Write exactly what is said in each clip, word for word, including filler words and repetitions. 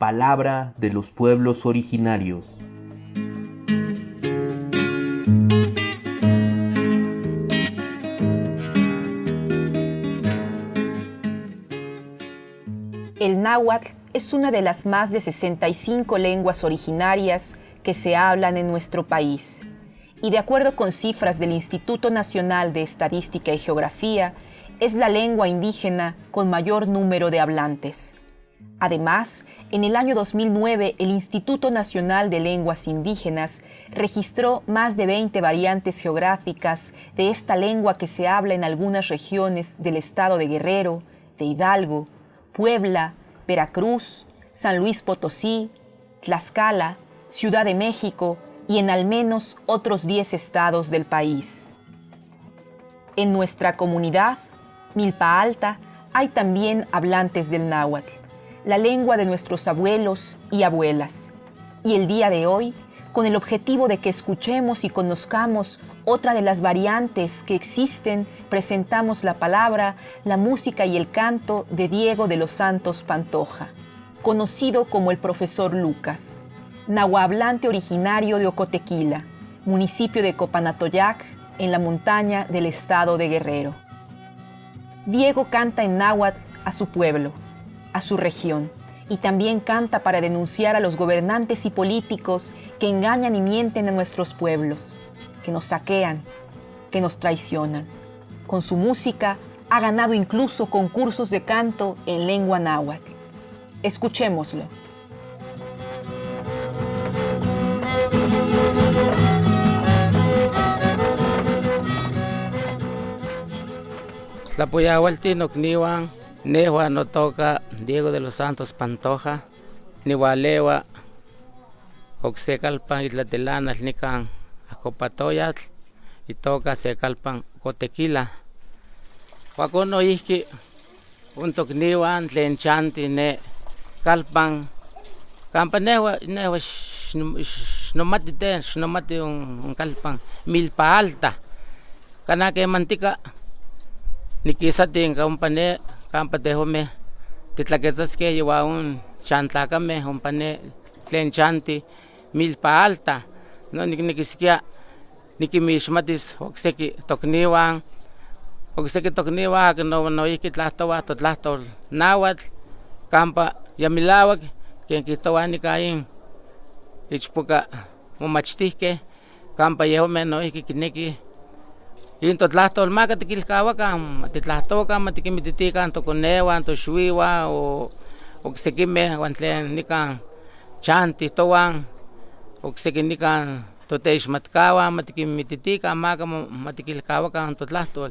Palabra de los pueblos originarios. El náhuatl es una de las más de sesenta y cinco lenguas originarias que se hablan en nuestro país, y de acuerdo con cifras del Instituto Nacional de Estadística y Geografía, es la lengua indígena con mayor número de hablantes. Además, en el año dos mil nueve, el Instituto Nacional de Lenguas Indígenas registró más de veinte variantes geográficas de esta lengua que se habla en algunas regiones del estado de Guerrero, de Hidalgo, Puebla, Veracruz, San Luis Potosí, Tlaxcala, Ciudad de México y en al menos otros diez estados del país. En nuestra comunidad, Milpa Alta, hay también hablantes del náhuatl, la lengua de nuestros abuelos y abuelas. Y el día de hoy, con el objetivo de que escuchemos y conozcamos otra de las variantes que existen, presentamos la palabra, la música y el canto de Diego de los Santos Pantoja, conocido como el profesor Lucas, nahuahablante originario de Ocotequila, municipio de Copanatoyac, en la montaña del estado de Guerrero. Diego canta en náhuatl a su pueblo, a su región, y también canta para denunciar a los gobernantes y políticos que engañan y mienten a nuestros pueblos, que nos saquean, que nos traicionan. Con su música ha ganado incluso concursos de canto en lengua náhuatl. Escuchémoslo. Tlapoyaualtin nokniuan, nehua notoka Diego de los Santos Pantoja, niualeua okse kalpan itlatilanal nikan Ajkopatoyatl, itoka se kalpan Ocotequila. Uakon noihki on tokniuan tlen chantih ne kalpan kampa nehua, nehua xnomati te, xnomati on kalpan Milpa Alta. Kana kemantika nikisatin ka ompa ne kampa tehomeh titlaketzaskeh iuan on chantlakameh ompa ne tlen chantih Milpa Alta. No niknekiskia nikinmixmatis okseki tokniuan, okseki tokniuan akin noihki tlahtowah totlahtol náhuatl kampa ya milauak ken kihtowah nika in ichpoka momachtihkeh kampa yehomeh noihki kinekih in totlahtol. Maka tikilkauakan, ma titlahtowakah, ma tikinmititikah tokonehuan, toxuihuan o oksekimeh uan tlen nikan chantih towan, okseki nikan toteixmatkauan, ma tikinmititikah, maka ma tikilkauakan totlahtol.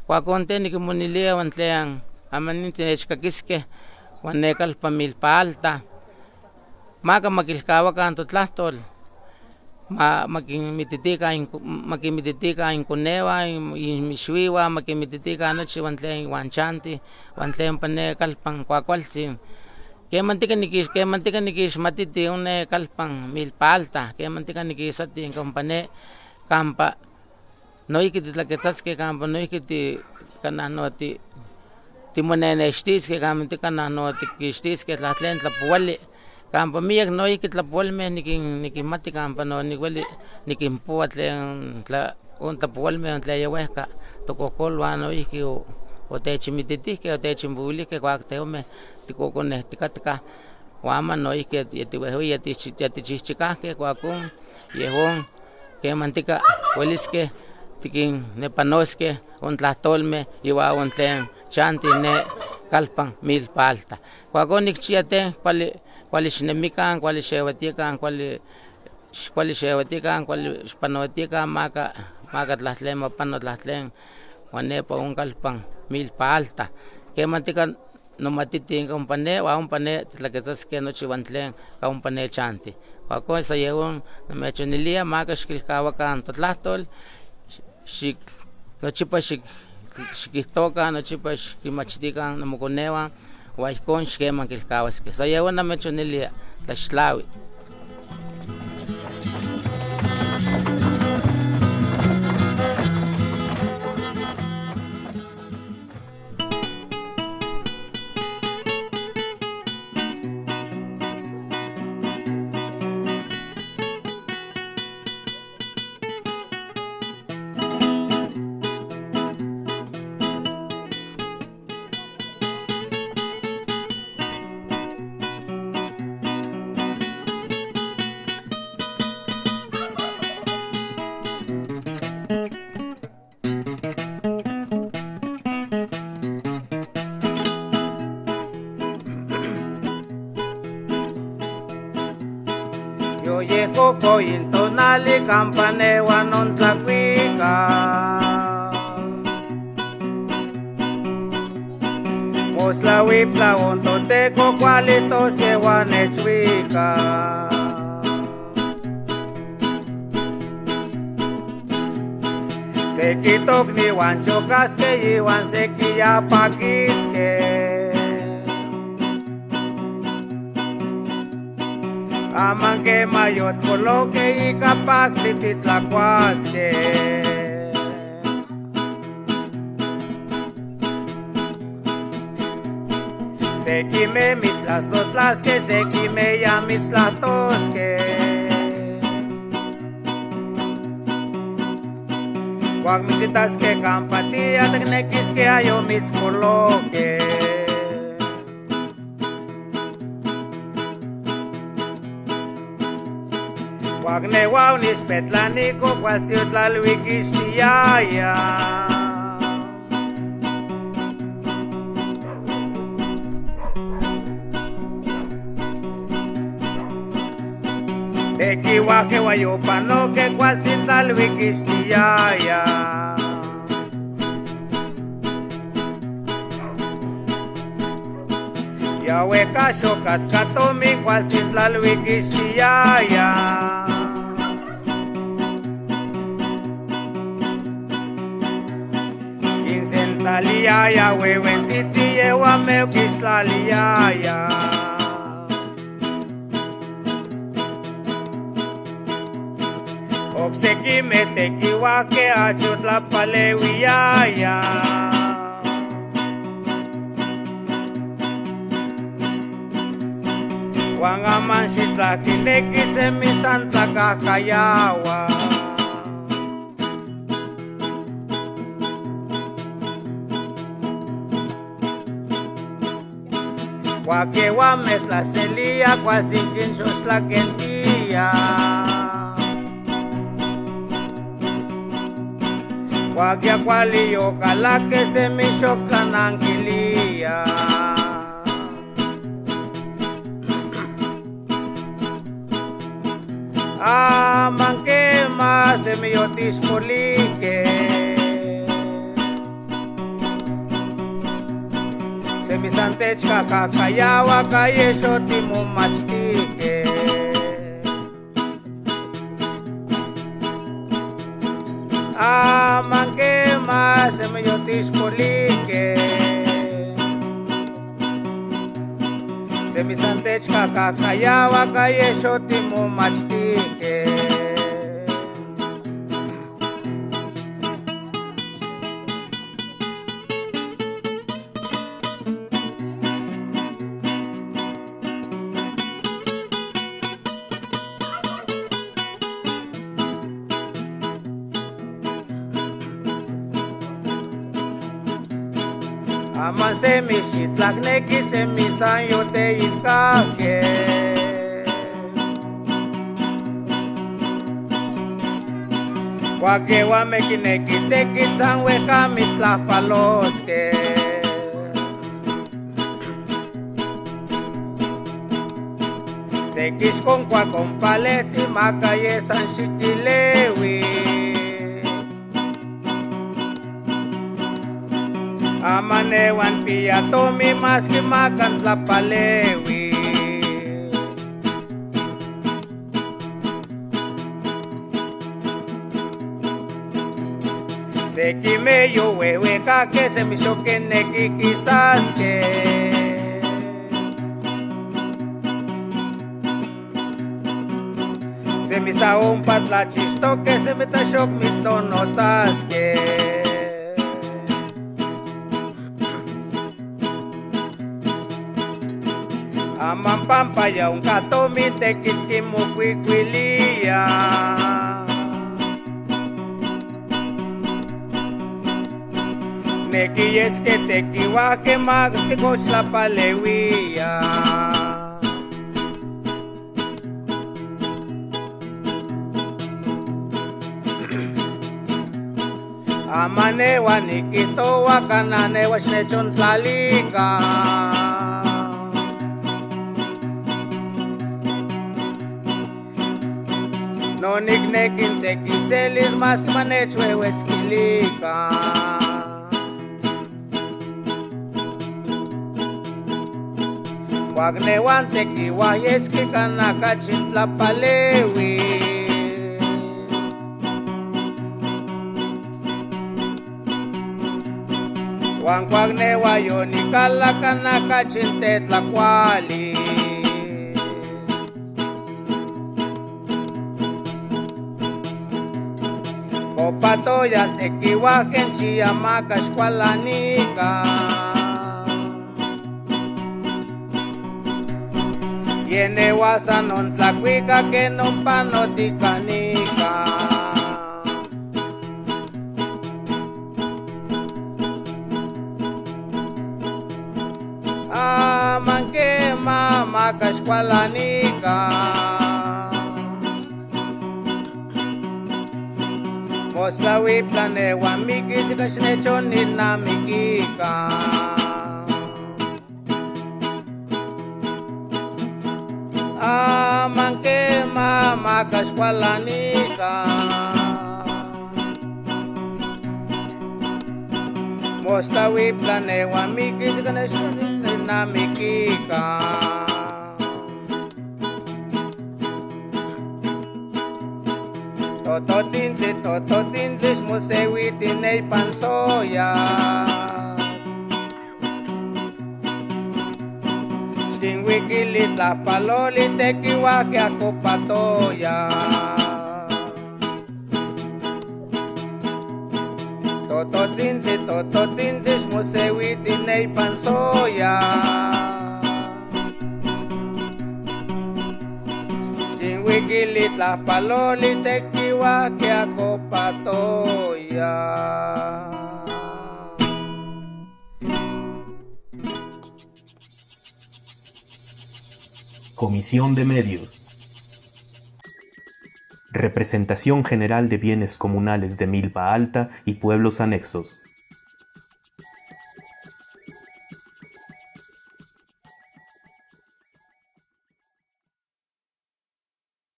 Kuakon te nikinmonilia uan tlen amanintzin nechkakiskeh uan ne kalpan Milpa Alta, maka ma kilkauakan totlahtol. Ma makinmititikah inkonehuan, inmixuihuan, ma kinmititikah nochi uan tlen iuan chantih uan tlen ompa ne kalpan kuakualtzin. Kemantika nikix, kemantika nikixmatiti on ne kalpan Milpa Alta, kemantika nikisati ika ompa ne kampa noihki titlaketzaskeh, kampa noihki ti kanah no ti timonenextiskeh, kampa ti kanah no tikixtiskeh tlahtlen tlapowali. Kampa miak noihki tlapowalmeh nikin nikinmati kampa no niweli nikinpowa tlen tla on tlapowalmeh on tlen ya wehka tokohkoluan noihki otechinmititihkeh, otechinpowilijkeh kuak tehomeh tikokonehtikatkah. Uan ama noihki ya tiwehwei ya tichihchikahkeh kuakon yehon kemantika weliskeh tikinnepanoskeh on tlahtolmeh iuan on tlen chantih ne kalpan Milpa Alta. Kuakon nikchia te kuali, kuali xinemikan, kuali xewatikan, kuali kuali xewatikan, kuali xpanowatikan, maka maka tlahtlen ma pano tlahtlen uan nepa on kalpan Milpa Alta. Kemantika nomatitin ompa ne uan ompa ne titlaketzaskeh nochi uan tlen ka ompa ne chantih. Kuakon sa yehon nomechonilia, maka xikilkauakan totlahtol, xik nochipa xik xikihtokan, nochipa xikinmachtikan nomokonehuan uan ijkon xikeman kilkauaskeh. Sa yehon nomechonilia. Tlaxtlawi. Yejkoko yin tonali kampa newan nontlakuika. Moslawipla on toTeko, kuali tos yejuan nechuika. Seki tokniwan chokaske, iwan seki ya pakiske. Aman kema yotmoloke, ika paktli titlakuaske. Sekime mitstlasotlaske, sekime ya mitslatoske. Kuak mitsitaske kampa tia, tiknekiske ayo mitskoloke. Kuak newa onixpetlaniko, kualtsi otlaluikixtiaya. Tekiuake ua yopanoke, kualtsi tlaluikixtiaya. Ya wehka xok katka tomin, kualtsi tlaluikixtiaya. Kin sentlaliaya wewentsitsin, yejuan meokixtlaliaya. Oksekime tekiuake achi otlapaleuiaya. Wan aman xitlaj kineki semi san tlakajkayaua. Kuak yejuan mektlaselia, kualtsin kin xochtlakentia. Kuak ya kuali yokalake, semi xok tlanankilia. Aman kema semi yotixpolike. Semi san techkakajkayaua, ka yej xotimomachtike. Aman kema semi yotixpolike. Semi san techkakajkayaua, ka yej xotimomachtike. Aman semi xitlaj kineki, semi san yoteilkajkej. Kuak yejuan me kineki tekitl, san wehka mitstlajpaloskej. Seki xkonkuak ompa lejtsin, maka yej san xikileui. Aman newa nikpia tomin, maski maka ntlapaleui. Sekime yowehwehkakej, semi xok kineki kisaskej. Semi san ompa tlachixtokej, semi tla xok mitstonnotsaskej. Aman pampa ya onka tomin, tekitl kimokuikuilia. Neki yeskej tekiuajkej, maski kox tlapaleuia. Aman newa nikijtoua, kana newa xnechontlalika. No nikneki ntekiselis maski ma nechwewetskilikan. Kwak newa ntekiwaj yeski kan akachin tlapalewi. Wan kwak newa yonikala kan akachin tetlakwali. Kopatoya ntekiwaj ken chi ya ma kaxkwalanika. Ye newa san nontlakwika ken nonpanotikanika. Aman ken ma ma kaxkwalanika. Mostla wiplan newa mikis kax nechon nilnamikika. Aman ken ma ma kaxkwalanika. Mostla wiplan newa mikis kax nechon nilnamikika. Tototsintli, tototsintli, xmosewitiney pan soya. Xkinwikili tlajpaloli tekiwaj ke akopatoya. Tototsintli, tototsintli, xmosewitiney pan soya. Xkinwikili tlajpaloli tekiwaj ke akopatoya. Comisión de Medios. Representación General de Bienes Comunales de Milpa Alta y pueblos anexos.